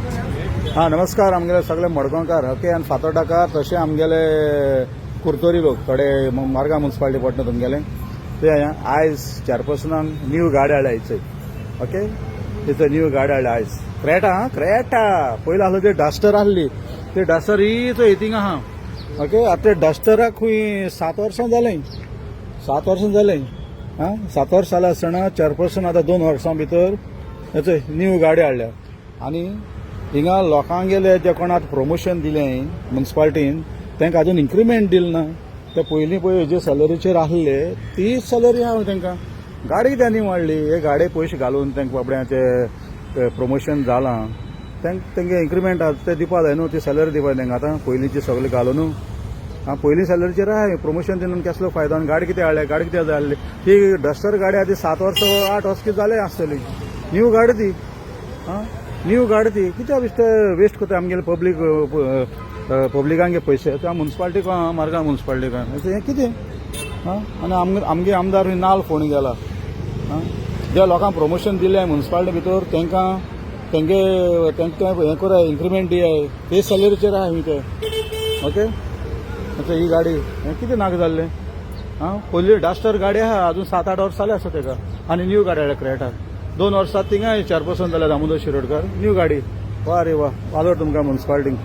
हां, नमस्कार आमगेले सगळे मडगांवकार, ओके, आनी फातोर्डाकार, तशें आमगेले कुर्तोरी लोक, थोडे मार्गा मुन्सिपालिटी पडटा तुमगेले ते. आयज चेअरपर्सनान न्यू गाडी हाडल्या आयचे, ओके. तिथं न्यू गाडी हाडल्या आयज, क्रेटा. हां, क्रेटा. पयलीं आसलो ते डस्टर आहली, ते डस्टर ही थिंग आहा, ओके. आतां ते डस्टराक खूंय 7 वर्सां जालें, 7 वर्सां जालें. आं, 7 वर्सां जालें आसतना चेअरपर्सन आतां 2 वर्सां भितर हेचो न्यू गाडी हाडल्या. आनी हिंगा लोकांगेले जे कोणाक प्रमोशन दिलें मुन्सिपालिटीन, तांकां अजून इन्क्रिमेंट दिलें ना. ते पयलीं पळय जे सॅलरीचेर आहले, तीच सॅलरी आहा तांकां. गाडी त्यांनी वाडली. हे गाडये पयशे घालून तांकां बाबड्यांचें प्रमोशन जालां, तांकां तेंगे इन्क्रिमेंट आहा ते दिवपा जाय न्हू, ती सॅलरी दिवपा जाय तांकां. आतां पयलींची सगळें घालून न्हू. आं, पयलीं सॅलरीचेर आहा, प्रमोशन दिवन कसलो फायदो? आनी गाडी कितें हाडल्या? गाडी कितें जाल्ली? ती डस्टर गाडी आतां 7 वर्सां, 8 वर्सां कितें जालें आसतली. न्यू गाडी ती. आं, न्यू गाडी ती. कित्याक बेश्टे वेस्ट करता आमगेले पब्लीक, पब्लिकांगे पयशे? त्या मुन्सिपालिटीक, मार्गा मुन्सिपालिटीक हें कितें? आं, आनी आमगे आमदार नाल फोंड गेला. आं, ज्या लोकांक प्रमोशन दिलें मुन्सिपालिटी भितर, तांकां तेंगे तांकां हें करा, इन्क्रिमेंट दियाय. ते सॅलरीचेर आहा ते, ओके. आतां ही गाडी हें कितें नाका जाल्लें? आं, पयलीं डस्टर गाडी आहा, अजून 7-8 वर्सां जालें आसा तेका. आनी न्यू गाडी हाडल्या क्रेटा. 2 वर्सां थिंगा चेअरपर्सन जाल्या दामोदर शिरोडकर. न्यू गाडी. वा रे वा! वालोर तुमकां मुन्सिपालिटीक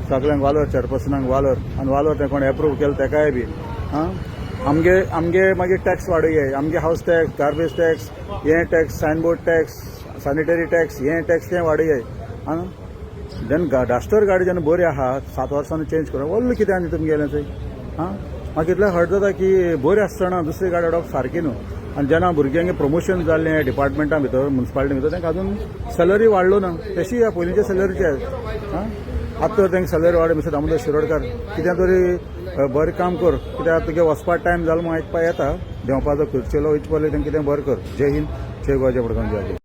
सगळ्यांक, वालोर चेअरपर्सनाक, वालोर. आनी वालोर तें कोण एप्रूव केलें तेकाय बी. आं, आमगे आमगे मागीर टॅक्स वाडोवया. आमगे हावस टॅक्स, गार्बेज टॅक्स, हें tax, signboard tax, sanitary tax, हें टॅक्स तें वाडोवया. आं, जेन्ना डस्टर गाडी जेन्ना बरी आहा, 7 वर्सांनी चेंज करून व्हडलें कितें आनी तुमगेलें थंय? आं, म्हाका इतलें हर्ट जाता की बरी आसतना दुसरी गाडी हाडप सारकी न्हू. आनी जेन्ना भुरग्यांक प्रमोशन जाल्लें डिपार्टमेंटा भितर, मुन्सिपालिटी भितर, तांकां अजून सॅलरी वाडलो ना. तशी ह्या पयलींच्या सॅलरीचे. आं, आतां तर तांकां सॅलरी वाड. मिस्टर दामोदर शिरोडकर, कितें तरी बरें काम कर, कित्याक तुगे वचपा टायम जालो म्हूण आयकपा येता. देंवपाचो खुर्चेलो वयचे पयलीं तांकां कितें बरें कर. जय हिंद, जय गोवा, जय मडगांव, जय.